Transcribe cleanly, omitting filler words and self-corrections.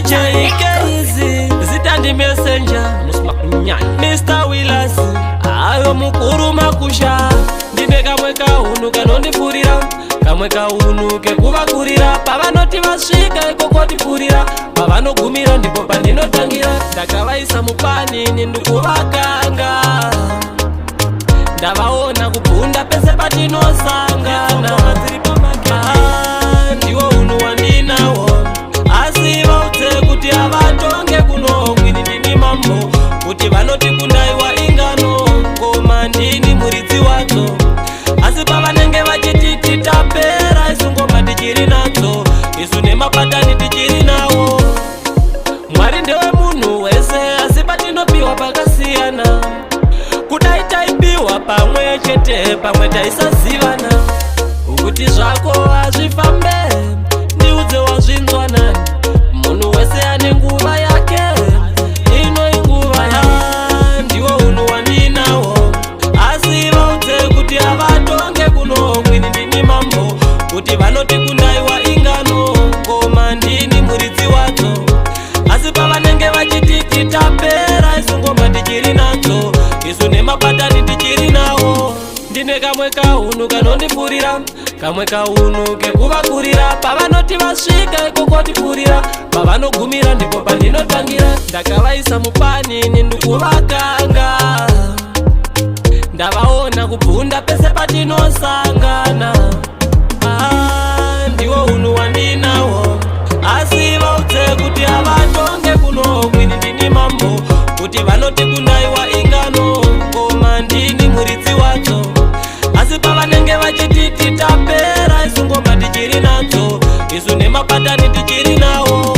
DJ Keizi, zita ndi Messenger, Mr Willas, ayo mukuru makusha. Ndine kamwe kahunu kanondifurira, kamwe kahunu kekuvakurira. Pavanoti vasvika ikoko tipfurira, pavanogumira ndipo pandinotangira. Ndakavaisa mupani, ini ndikuvakanga, ndavaona kubvunda pese patinosangana. Ah, ndiwo unhu wandinawo, asi vaudze kuti havatonge kuno, ini ndini mambo. Kuti vanoti kundaiwa ingano, ngoma ndini muridzi wadzo. Asi pavanenge vachititi tapera, isu ngoma tichiri nadzo, isu nemapatani tichiri nawo. Mwari ndewe munhu wese, asi patinopiwa pakasiyana. Kudai taipiwa pamwe chete, pamwe taisazivana. Kuti zvako hazvifambe, ndiudze wazvinzwa nani? Munhu wese ane nguva yake, ino inguva ya. Ndiwo unhu wandinawo, asi vaudze kuti havatonge kuno, ini ndini mambo. Kuti vanoti kundaiwa ingano, ngoma ndini muridzi wadzo. Asi pavanenge vachititi tapera, isu ngoma tichiri nadzo, isu nemapatani tichiri nawo. Ndine kamwe kahunu kanondifurira, kamwe kahunu kekuvakurira. Pavanoti vasvika ikoko tipfurira, pavanogumira ndipo pandinotangira. Ndakavaisa mupani, ini ndikuvakanga, ndavaona kubvunda pese patinosangana. Ah, ndiwo unhu wandinawo, asi vaudze kuti havatonge kuno, ini ndini mambo. Kuti vanoti kundaiwa ingano, ngoma ndini muridzi wadzo. Asi pavanenge vachititi tapera, isu ngoma tichiri nadzo, isu nemapatani tichiri nawo.